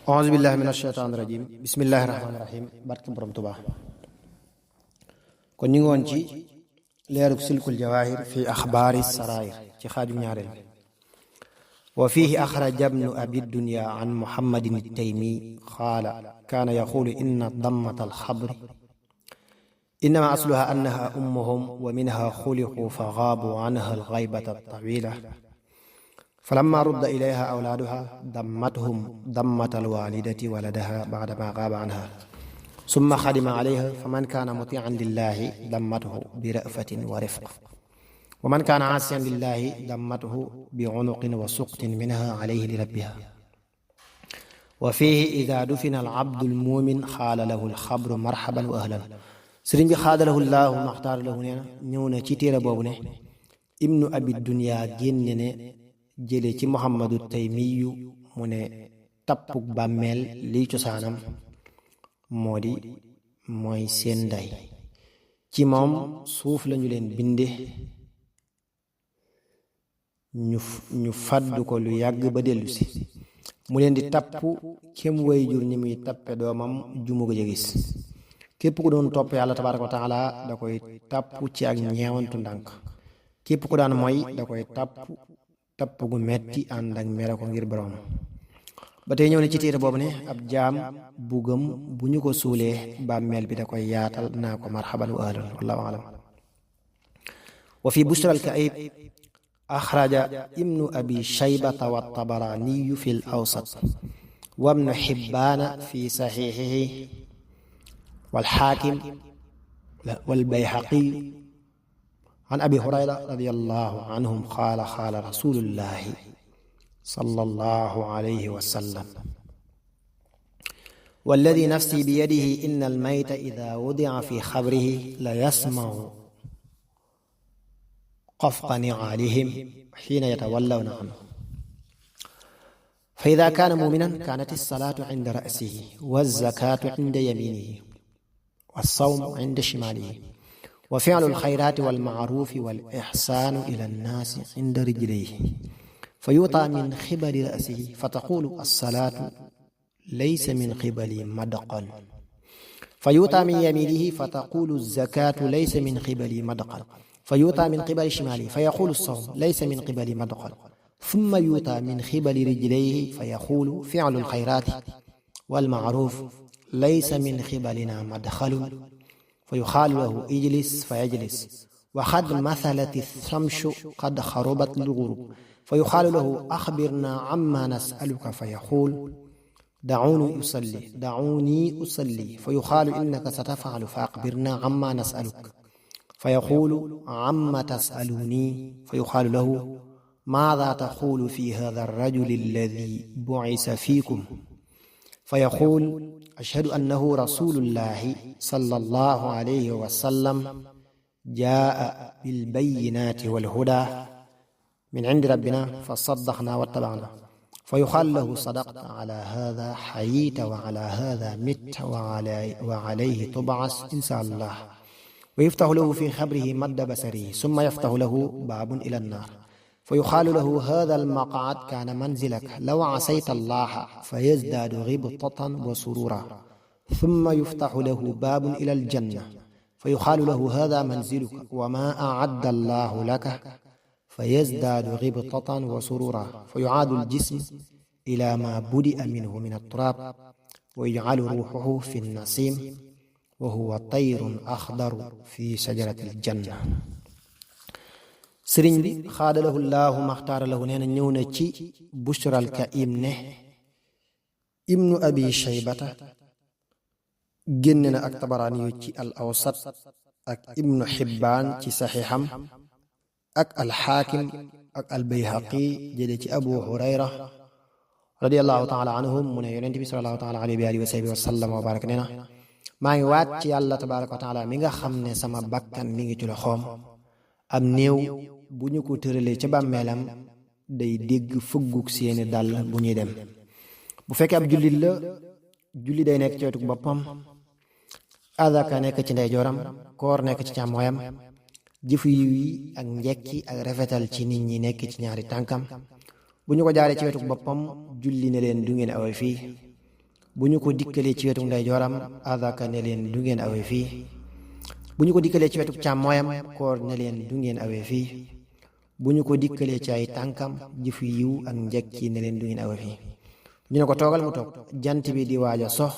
auzu billahi min ashaytaani rajim bismillahi rahmaani rahim barke borom Tuubaa. kon ñu ngi woon ci leerug silkul jawaahir fi axbaari saraayir ci xaaju ñaareel wa fiihi axraja ibnu abi dunya an muhammadin at-taymi qaala kaana yaquulu inna dammata alxabri innama asluha annaha ummuhum wa minha xuliqu fa gaabu anha algaybata altawila فلما رد إليها أولادها ضمتهم ضمة الوالدة ولدها بعدما غاب عنها ثم خدم عليها فمن كان مطيعا لله ضمته برأفة ورفق ومن كان عاصيا لله ضمته بعنق وسقط منها عليه لربها وفيه إذا دفن العبد المؤمن قال له الخبر مرحبا وأهلا sëriñ bi xaadalahu llaahu maxtaar lahu nee na ñëw na ci téere boobu ne ibnu abi dunya génne ne jële ci muhammadu taymiyu mu ne tappuk bàmmeel liy cosaanam mooy seen ndey ci moom suuf lañu leen binde ñu fàddu ko lu yàgg ba dellusi mu leen di tapp kem way jur ni muy tappe doomam jumu ko gis képp ku doon topp yàlla tabaaraka wa taala da koy tapp ci ak ñeewantu ndànk képp ku daan mooy da koy tapp gu metti ànd ak mere ko ngir borom ba tey ñëw ne ci téere boobu ne ab jaam bu gëm bu ñu ko suulee bàmmeel bi da koy yaatal naa ko marhaban wa ahlan wallahu alam wa fi bushra al-ka'ib axraja ibnu abi shaybata wa tabaraniyu fi al-awsat wa ibnu hibbaana fi saxiixihi wal xaakim wal bayhaqi عن أبي هريرة رضي الله عنهم قال قال رسول الله صلى الله عليه وسلم والذي نفسي بيده إن الميت إذا وضع في خبره ليسمع قفق نعالهم حين يتولون عنه فإذا كان مؤمنا كانت الصلاة عند رأسه والزكاة عند يمينه والصوم عند شماله وفعل الخيرات والمعروف والإحسان إلى الناس عند رجليه فيوطى من قبل رأسه فتقول الصلاة ليس من قبل مدقا فيوطى من يمينه فتقول الزكاة ليس من قبل مدقا فيوطى من قبل شماله فيقول الصوم ليس من قبل مدقا ثم يوطى من قبل رجليه فيقول فعل الخيرات والمعروف ليس من قبلنا مدخل فيقال له اجلس فيجلس وقد مثلت الشمس قد خربت الغروب فيقال له أخبرنا عما نسألك فيقول دعوني أصلي فيقال إنك ستفعل فأخبرنا عما نسألك فيقول عما تسألوني فيقال له ماذا تقول في هذا الرجل الذي بعث فيكم فيقول أشهد أنه رسول الله صلى الله عليه وسلم جاء بالبينات والهدى من عند ربنا فصدقنا واتبعنا فيقال له صدقت على هذا حييت وعلى هذا مت وعليه تبعث إن شاء الله ويفتح له في خبره مد بصره ثم يفتح له باب إلى النار فيقال له هذا المقعد كان منزلك لو عصيت الله فيزداد غبطة وسرورا ثم يفتح له باب إلى الجنة فيقال له هذا منزلك وما أعد الله لك فيزداد غبطة وسرورا فيعاد الجسم إلى ما بدأ منه من التراب ويجعل روحه في النسيم وهو طير أخضر في شجرة الجنة sëriñ bi xaadalahu llaahu maxtaara lahu nee na ñëw na ci bushral kaim ne ibnu abi shaybata génne na ak tabaraani yu ci al awsat ak ibnu xibbaan ci saxiixam ak al xaakim ak al bayhaqi jële ci abu hurayra radiallahu taala anhum mu ne yonent bi salallahu taala alayhi wa alihi wa sahbihi wa sallam wa baraka nee na maa ngi waat ci yàlla tabaraka wa taala mi nga xam ne sama bakkan mi ngi ci loxoom am néew bu ñu ko tëralee ca bàmmeelam day dégg fëgguk seeni dàll bu ñuy dem bu fekkee ab jullit la julli day nekk ci wetu boppam azaka nekk ci ndeyjooram koor nekk ci càmmooyam jëfu yiw yi ak njekki ak rafetal ci nit ñi nekk ci ñaari tànkam bu ñu ko jaaree ci wetu boppam julli ne leen du ngeen awe fii bu ñu ko dikkalee ci wetu ndeyjooram adaka ne leen du ngeen awee fii bu ñu ko dikkalee ci wetu càmmooyam koor ne leen du ngeen awee fii bu ñu ko dikkalee ci ay tànkam jëfu yiw ak njekki ne leen du ngeen awee fii ñu ne ko toogal mu toog jant bi di waaj a sox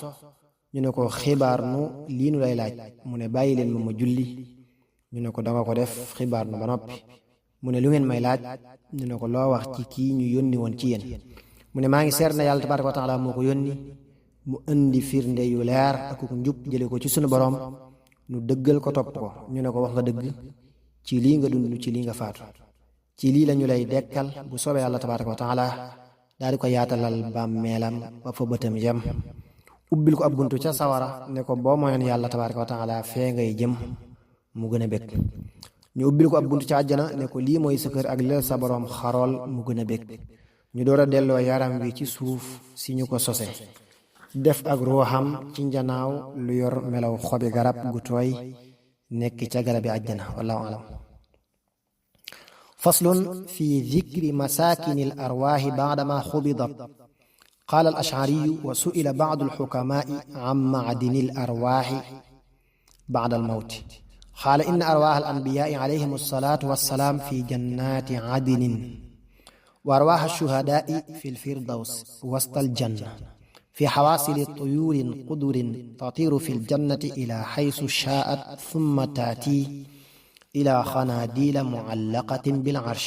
ñu ne ko xibaar nu lii nu lay laaj mu ne bàyyi leen ma julli ñu ne ko danga ko def xibaar nu ba noppi mu ne lu ngeen may laaj ñu ne ko loo wax ci kii ñu yónni woon ci yéen mu ne maa ngi seer na yàlla tabaaraka wa taala moo ko yónni mu indi firnde yu leer ak njub jële ko ci sunu borom nu dëggal ko topp ko ñu ne ko wax nga dëgg ci lii nga dund ci lii nga faatu ci lii lañu lay dekkal bu soobee yàlla tabaaraka wa taala daal di ko yaatalal bàmmeelam ba fa bëtam yem ubbil ko ab buntu ca sawara ne ko boo moyoon yàlla tabaaraka wa taala fee ngay jëm mu gën a bég ñu ubbil ko ab buntu ca àjjana ne ko lii mooy sa kër ak leel sa borom xarool mu gën a bég ñu door a delloo yaram wi ci suuf si ñu ko sose def ak ruuxam ci njanaaw lu yor melaw xobi garab gu tooy nekk ca garabi àjjana wallahu alam faslun fi dhikri masakini al arwaahi ba'dama xubidat qaala al ash'ariyu wa su'ila ba'du al xukamaa'i an ma'dini al arwaahi ba'da al mawti qaala inna arwaaha al anbiyaa'i alayhim as-salaatu was-salaam fi jannaati adnin wa arwaaha ash-shuhadaa'i fi al firdaws wasta al janna في حواصل طيور قدر تطير في الجنة إلى حيث شاءت ثم تأتي إلى خناديل معلقة بالعرش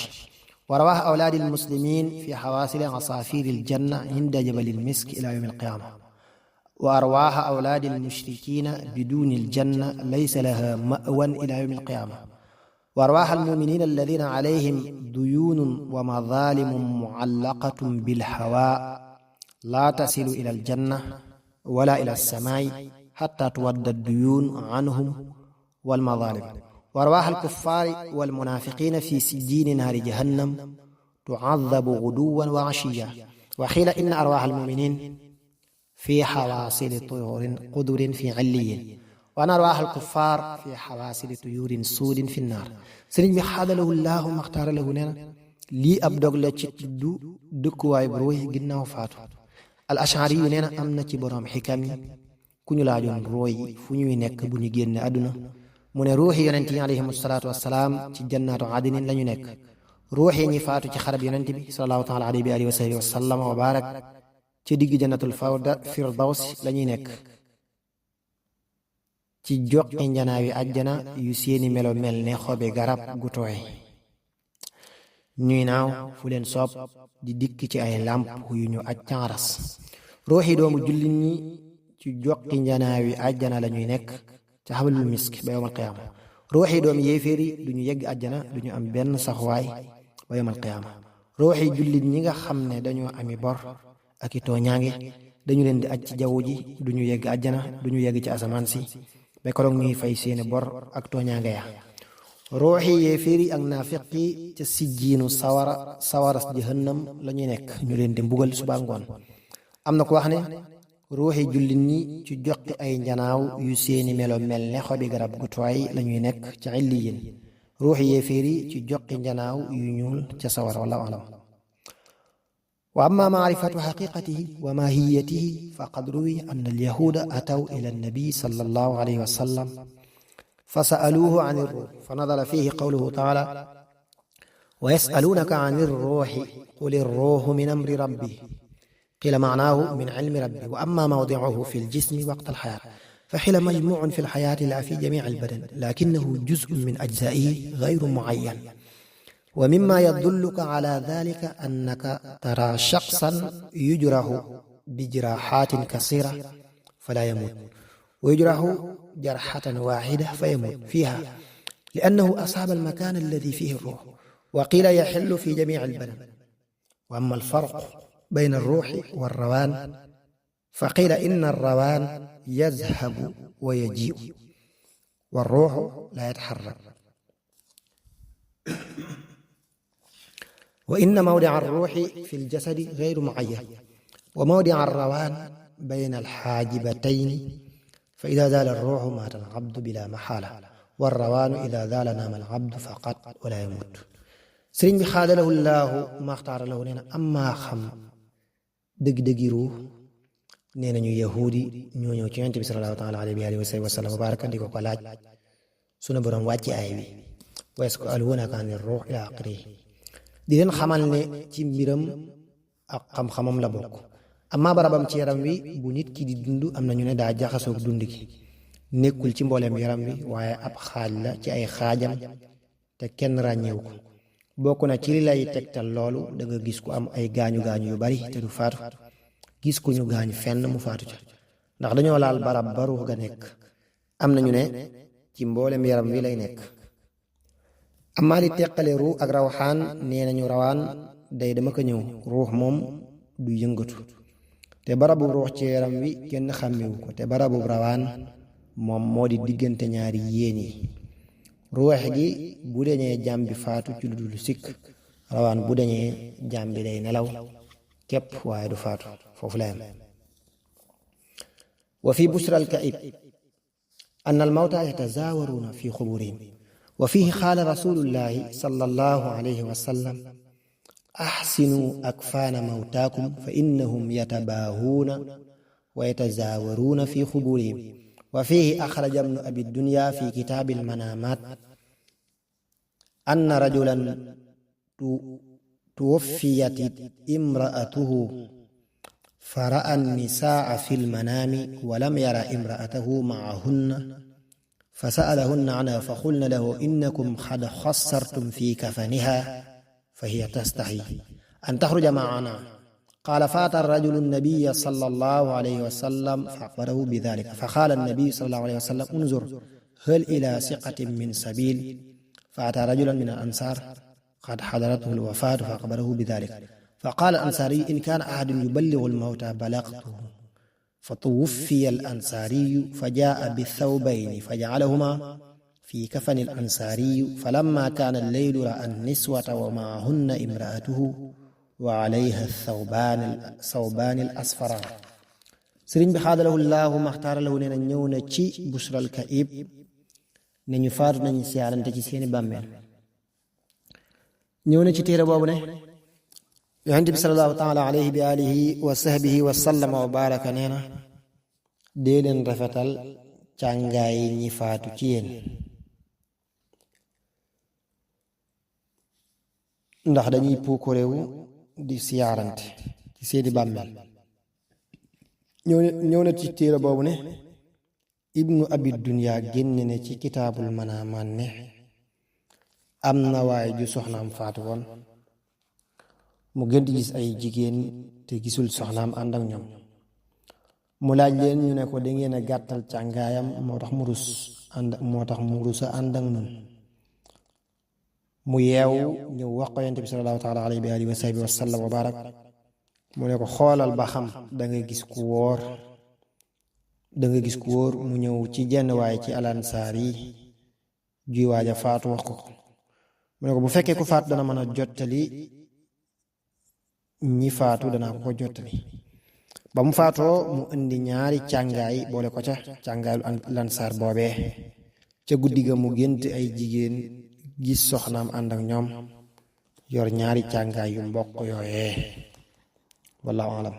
ورواه أولاد المسلمين في حواصل عصافير الجنة عند جبل المسك إلى يوم القيامة وأرواح أولاد المشركين بدون الجنة ليس لها مأوى إلى يوم القيامة وأرواح المؤمنين الذين عليهم ديون ومظالم معلقة بالهواء لا تصل إلى الجنة ولا إلى السماء حتى تود الديون عنهم والمظالم وأرواح الكفار والمنافقين في سجين نار جهنم تعذب غدوا وعشيا وقيل إن أرواح المؤمنين في حواصل طيور قدر في عليين وأن أرواح الكفار في حواصل طيور سود في النار سرين بحاد له الله ما اختار له نينا لي أبدوغ لا تدو دكواي بروي جنة وفاتو al ashari yu nee na am na ci boroom xikam yi ku ñu laajoon rooy fu ñuy nekk bu ñu génne àdduna mu ne ruuxi yonent yi alayhim salaatu wassalaam ci jannaatu adnin la ñu nekk ruuxi ñi faatu ci xarab yonent bi sallallahu taala alayhi bi alihi wa sahbihi wa sallama wa barak ci digg jannatul firdaws la ñuy nekk ci joqi njanaawi àjjana yu seeni melo mel ne xobi garab gu tooy ñuy naaw fu leen soob di dikk ci ay làmp yu ñu aj caaras ruuxi doomu jullit ñi ci joqi njanaawi àjjana la ñuy nekk ca xabalul misk ba yowmal qiyaama ruuxi doomu yéeféeri du ñu yegg àjjana du ñu am benn saxwaay ba yowmal qiyaama ruuxi jullit ñi nga xam ne dañoo ami bor ak i tooñaange dañu leen di aj ci jaww ji du ñu yegg àjjana du ñu yegg ci asamaan si ba keroog ñuy fay seeni bor ak tooñaange ya ruuxi yéeféeri ak naafiqi ca sijjiinu sawaras jahannam la ñuy nekk ñu leen di mbugal suba ngoon am na ko wax ne ruuxi jullit ñi ci joqi ay njanaaw yu seeni melo mel ne xobi garab gu tooy la ñuy nekk ca illiyin ruuxi yéeféeri ci joqi njanaaw yu ñuul ca sawara wallahu alam wa amma maarifatu xaqiqatihi wa mahiyatihi faqad ruwi anna alyahuuda ataw ila annabi sallallahu alayhi wa sallam فسألوه عن الروح فنظر فيه قوله تعالى ويسألونك عن الروح قل الروح من أمر ربي قيل معناه من علم ربي وأما موضعه في الجسم وقت الحياة فحيل مجموع في الحياة لا في جميع البدن لكنه جزء من أجزائه غير معين ومما يدلك على ذلك أنك ترى شخصا يجرح بجراحات كثيرة فلا يموت ويجرح جرحة واحدة فيموت فيها لأنه أصاب المكان الذي فيه الروح وقيل يحل في جميع البدن وأما الفرق بين الروح والروان فقيل إن الروان يذهب ويجيء والروح لا يتحرك وإن موضع الروح في الجسد غير معين وموضع الروان بين الحاجبتين فإذا زال الروح مات العبد بلا محالة والروان إذا زال نام العبد فقط ولا يموت sëriñ bi xaadalahu llaahu maxtaara lahu nee na amma xam dëgg-dëggi ruux nee nañu yahudi ñoo ñëw ci yonent bi sallallahu taala alayhi wa sallam wa baraka di ko laaj sunu borom wàcci aay bi wa yas'aluunaka ani ruux ila axirihi di leen xamal ne ci mbiram ak xam-xamam la bokk amma barabam ci yaram wi bu nit ki di dund am na ñu ne daa jaxasoog dund ki nekkul ci mbooleem yaram wi waaye ab xaaj la ci ay xaajam te kenn ràññeewu ko bokk na ci li lay tegtal loolu da nga gis ku am ay gaañu-gaañu yu bari te du faatu gis ku ñu gaañ fenn mu faatu ca ndax dañoo laal barab ba ruux ga nekk am na ñu ne ci mbooleem yaram wi lay nekk amaa li teqale ruux ak rawxaan nee nañu rawaan day dama ko ñëw ruux moom du yëngatu te barabu ruux ci yaram wi kenn xàmmewu ko te barabu rawaan moom moo di diggante ñaari yéen yi ruux gi bu deñee jaam bi faatu ci lu dul sikk rawaan bu deñee jaam bi day nelaw képp waaye du faatu foofu la yam wa fi busra alkaib an almawta yatazaawaruuna fi xuburihim wa fihi qaala rasulullahi sallallahu alayhi wa sallam axsinu akfaana mawtaakum fa innahum yatabaahuuna wa yatazaawaruuna fi xuburihim wa fihi axraja ibnu abi dunya fi kitaabi almanaamaat anna rajulan tuwaffiyat imraatuhu fara'a annisaa fi lmanaami wa lam yara imraatahu macahunna fasa'alahunna anha faqulna lahu innakum qad xassartum fi kafaniha fahiya tastaxyi an taxruja macana qaala faata arrajulu annabiya sallallahu alayhi wa sallam faxbarahu bidalika faqaala annabiyu sallallahu alayhi wa sallam unzur hal ila siqatin min sabil فأتى رجلا من الأنصار قد حضرته الوفاة فأخبره بذلك فقال الأنصاري إن كان أحد يبلغ الموتى بلغته فتوفي الأنصاري فجاء بالثوبين فجعلهما في كفن الأنصاري فلما كان الليل رأى النسوة ومعهن امرأته وعليها الثوبان الأصفران سرين بخاد له الله ما اختار له نيون تشي بشرى الكئيب ne ñu faatu nañu siyaarante ci seeni bàmmeel ñëw na ci téere boobu ne yonent bi sallallahu taala alayhi bi alihi wa sahbihi wa sallama wa baraka nee na dee leen rafetal càngaay ñi faatu ci yéen ndax dañuy puukareewu di siyaarante ci seeni bàmmeel ñëw na ci téere boobu ne ibnu abi dunya génne ne ci kitaabul manaamaan ne am na waaye ju soxnaam faatu woon mu gën di gis ay jigéen te gisul soxnaam ànd ak ñoom mu laaj leen ñu ne ko da ngeen a gàttal càngaayam moo tax mu rusa ànd ak ñun mu yeew ñëw wax ko yonent bi sallallahu taala alayhi wa alihi wa sahbihi wa sallam wa barak mu ne ko xoolal ba xam da nga gis ku wóor mu ñëw ci jenn waaye ci alansaar yi juy waaja faatu wax ko mu ne ko bu fekkee ku faatu dana mën a jottali ñi faatu danaa ko jottali ba mu faatoo mu indi ñaari càngaay boole ko ca càngaayu lansaar boobee ca guddi ga mu gént ay jigéen gis soxnaam ànd ak ñoom yor ñaari càngaay yu mbokk yooyee wallahu alam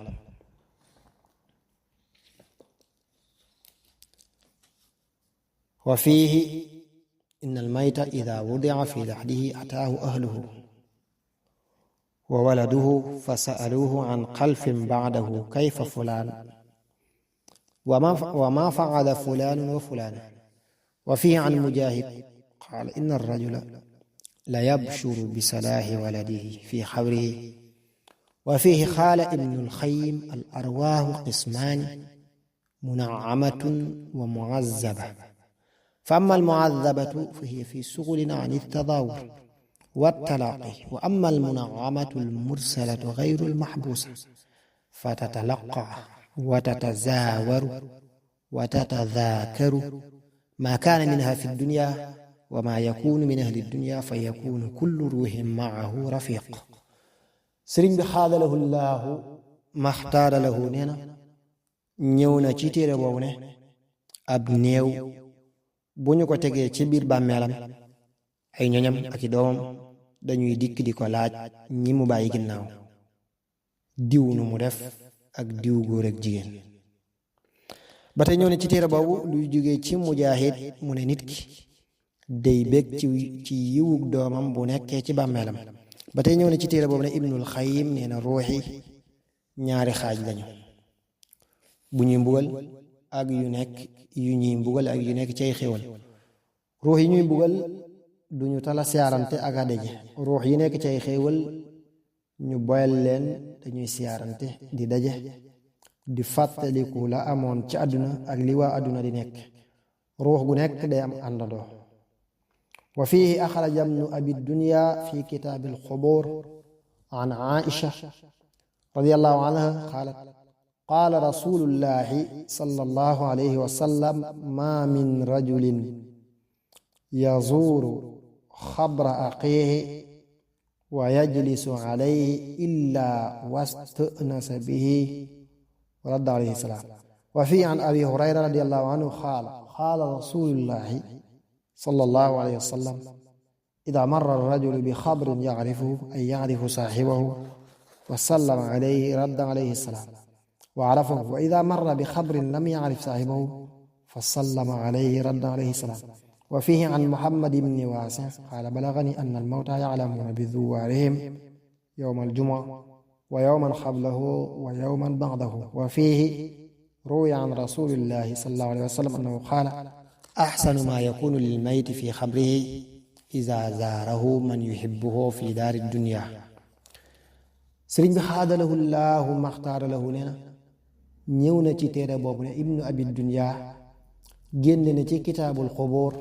وفيه إن الميت إذا وضع في لحده أتاه أهله وولده فسألوه عن خلف بعده كيف فلان وما فعل فلان وفلان وفيه عن مجاهد قال إن الرجل ليبشر بصلاح ولده في خبره وفيه قال ابن الخيم الأرواح قسمان منعمة ومعذبة فأما المعذبة فهي في شغل عن التضاور والتلاقي وأما المنعمة المرسلة غير المحبوسة فتتلقى وتتزاور وتتذاكر ما كان منها في الدنيا وما يكون من أهل الدنيا فيكون كل روح معه رفيق سرين بخاد له الله ما اختار له نينا ñewna ci téere boobu ne ab néew bu ñu ko tegee ci biir bàmmeelam ay ñoñam ak i doomam dañuy dikk di ko laaj ñi mu bàyyi ginnaaw diw nu mu def ak diw góor ak jigéen ba tey ñëw ne ci téere boobu luy jógee ci Mujaahid mu ne nit ki day bég ci yiwug doomam bu nekkee ci bàmmeelam. ba tey ñëw ne ci téere boobu ne Ibnul Xayyim nee na ruuxi ñaari xaaj lañu, bu ñuy mbugal ak yu ñuy mbugal ak yu nekk ci ay xéwal. ruux yi ñuy mbugal duñu tala siyaarante ak a daje. ruux yi nekk ci ay xéewal ñu boyal leen dañuy siyaarante di daje di fàttaliku la amoon ci àdduna ak li waa àdduna di nekk. ruux gu nekk day am àndandoo. wa fiihi axraja ibnu abi dunya fi kitaabi alxubuur an Aisha radiyallahu anha qaalat qaala rasulullahi sallallahu alayhi wa sallam ma min rajulin yazuuru xabra axiihi wa yajlisu alayhi illaa wastanasa bihi radda alayhi salaam. wa fii an abi hurayra radiyallahu anhu qaala rasulullahi sallallahu alayhi wa sallam idaa marra ar-rajulu bi xabrin yacrifuhu ay yacrifu saaxibahu wa sallama alayhi radda alayhi salaam wa carafahu wa idaa marra bi xabrin lam yacrif saaxibahu fa sallama alayhi radda alayhi salaam. وفيه عن محمد بن واسع قال بلغني أن الموتى يعلمون بزوارهم يوم الجمعة ويوما قبله ويوما بعده. وفيه روي عن رسول الله صلى الله عليه وسلم أنه قال أحسن ما يكون للميت في خبره إذا زاره من يحبه في دار الدنيا. sëriñ bi xaada lahu llaahu maxtaara lahu nee na ñëw na ci téere boobu ne ibnu abi dunya génn na ci kitaabul xubuur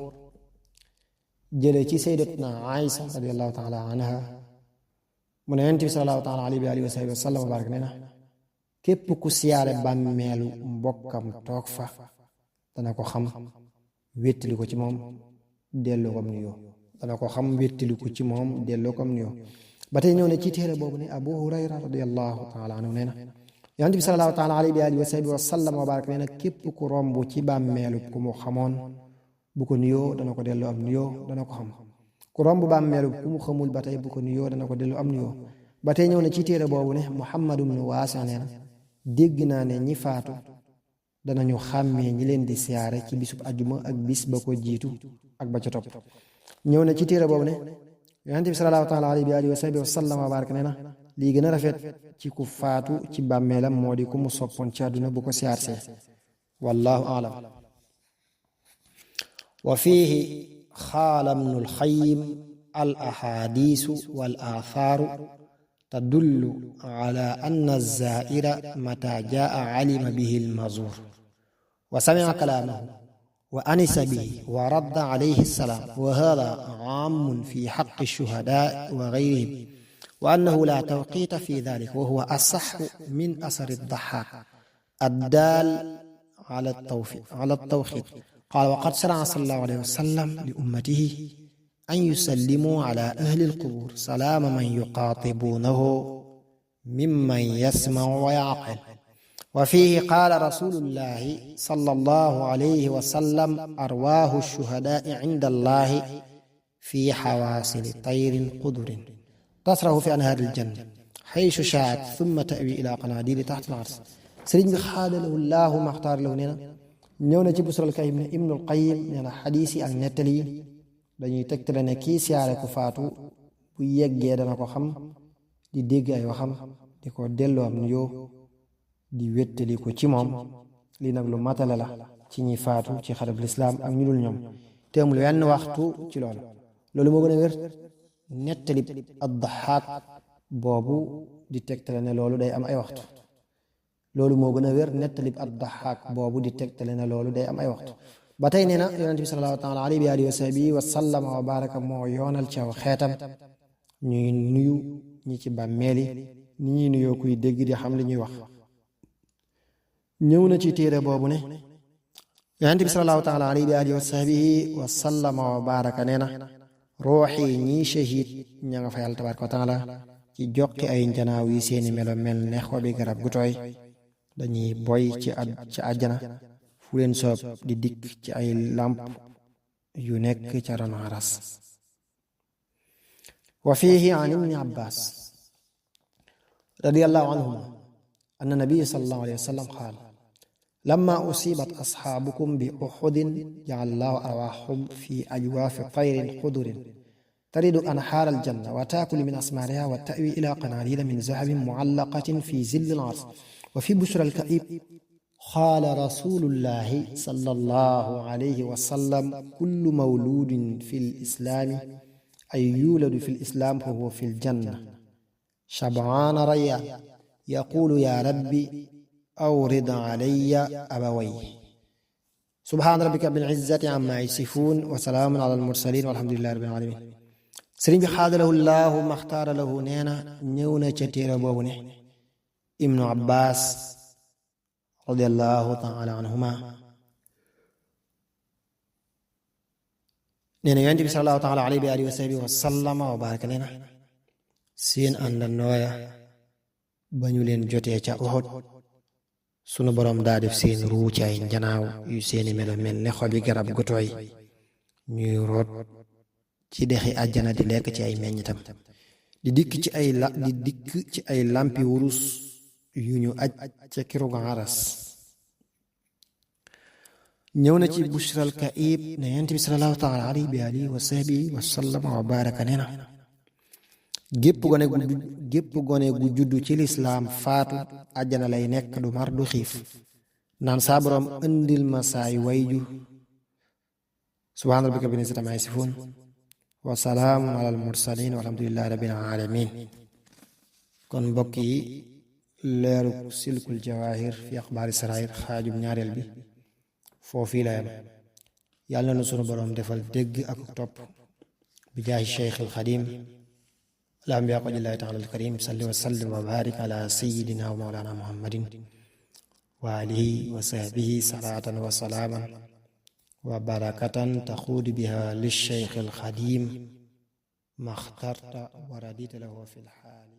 jële ci sayyidatuna Aïsa radiyallahu taala anha mu ne yonent bi sallallahu taala alayhi wa alihi wa sahbihi wa sallam barak nee na képp ku siyaare bàmmeelu mbokkam toog fa dana ko xam wéttali ko ci moom delloo ko am nuyoo dana ko xam wéttali ko ci moom delloo ko am nuyoo. ba tey ñëw ne ci téere boobu ne Abu Hurayra radiyallahu taala anhu nee na yonent bi sallallahu taala alayhi wa alihi wa sahbihi wa sallam wa barak nee na képp ku romb ci bàmmeelu ku mu xamoon bu ko nuyoo dana ko delloo am nuyoo dana ko xam. ku romb bàmmeelu ku mu xamul ba tey bu ko nuyoo dana ko delloo am nuyoo. ba tey ñëw na ci téere boobu ne Muhammad ibn Waasi nee na dégg naa ne ñi faatu danañu xàmmee ñi leen di siyaare ci bisub ajuma ak bis ba ko jiitu ak ba ca topp. ñëw na ci téere boobu ne yonent bi sallallahu taala alayhi wa sahbihi wa sallam wa baraka nee na lii gën a rafet ci ku faatu ci bàmmeelam moo di ku mu soppoon ci àdduna bu ko siyaar see. wallahu aalam. wa fiihi qaala ibnul Qayyim al ahaadiisu wal aathaaru tadullu ala anna az-zaa'ira mataa jaa'a alima bihi al-mazuur wa sami'a kalaamahu wa anisa bihi wa radda alayhi salaam wa haadaa aamun fi haqqi ash-shuhadaa'i wa ghayrihim wa annahu laa tawqiita fi dhaalika wa huwa asahhu min asari ad-Dahhaak ad-daal ala at-tawqiit. قال وقد شرع صلى الله عليه وسلم لأمته أن يسلموا على أهل القبور سلام من يقاطبونه ممن يسمع ويعقل. وفيه قال رسول الله صلى الله عليه وسلم أرواح الشهداء عند الله في حواصل طير قدر تصرخ في أنهار الجنة حيث شاءت ثم تأوي إلى قناديل تحت العرش. sëriñ bi xaada lahu llaahu maxtaar lahu nee na ñëw na ci busral kayim ne Ibnul Qayyim nee na xadiis yi ak nettali yi dañuy tegtale ne kii siyaare ku faatu bu yeggee dana ko xam di dégg ay waxam di ko delloo am nuyoo di wéttali ko ci moom. lii nag lu matale la ci ñi faatu ci xarab lislaam ak ñu dul ñoom te amul wenn waxtu ci loolu moo gën a wér nettali ad-Dahhaak boobu di tegtale ne loolu day am ay waxtu. loolu moo gën a wér nettalib ad-Dahhaak boobu di tegtale ne loolu day am ay waxtu. ba tey nee na yonent bi sallallahu taala alayhi wa sahbihi wa sallam wa baraka moo yoonal ci aw xeetam ñuy nuyu ñi ci bàmmeeli ni ñuy nuyoo kuy dégg di xam li ñuy wax. ñëw na ci téere boobu ne yonent bi sallallahu taala alayhi wa sahbihi wa sallam wa baraka nee na ruuxi ñii shahid ña nga fa yàlla tabaraka wa taala ci joqi ay njanaaw yi seeni melo mel ne xobi garab gu tooy dañuy boy ci àjjana fu leen soob di dikk ci ay làmp yu nekk ca ron aras. wa fiihi an ibni Abbaas radiyallahu anhuma anna nabiyya sallallahu alayhi wa sallam qaala لما أصيبت أصحابكم بأحد جعل الله أرواحهم في أجواف طير خضر ترد أنحار الجنة وتأكل من أثمارها وتأوي إلى قناديل من ذهب معلقة في ظل العرش. وفي بشرى الكئيب قال رسول الله صلى الله عليه وسلم كل مولود في الإسلام أي يولد في الإسلام فهو في الجنة شبعان ريا يقول يا ربي أورد علي أبوي. سبحان ربك بالعزة عما يصفون وسلام على المرسلين والحمد لله رب العالمين. sëriñ bi xaadalahu llahu maxtaara lahu nee na ñëw na ca téere boobu ne ibnu abbas radiallahu taala anhuma nee na yonent bi salallahu taala alayhi wa alihi wa sahbihi wa sallama wa baraka nee na seen àndandooya ba ñu leen jotee ca Uhud sunu boroom daa def seen ruu ci ay njanaaw yu seeni melo mel ne xobi garab gu tooy ñuy root ci dexi àjjana di lekk ci ay meññitam di dikk ci ay lampi wurus yu ñu aj ca kiruga aras. ñëw na ci bushral kaib ne yonent bi sallallahu taala alayhi bi alihi wa sahbihi wa sallama wa baraka nee na gépp gone gu juddu ci lislaam faatu àjjana lay nekk du mar du xiif naan saa boroom indil ma saay wayjur. subhaana rabbika rabbil izzati ammaa yasifuun wa salaamun alal mursaliin walhamdulillahi rabbil aalamiin. kon mbokk yi leeru silkul jawaahir fi axbaari saraayir xaajub ñaareel bi foofii la yam. yàlla na sunu boroom defal dégg ak topp bi jaahi Cheikhul Xadim allahumma bi haqqillahi taala al-karim salli wa sallim wa barik ala sayyidina wa mawlana muhammadin wa alihi wa sahbihi salaatan wa salaaman wa barakatan taxuudu biha li Cheikhil Xadim maxtarta wa radita lahu fil xaali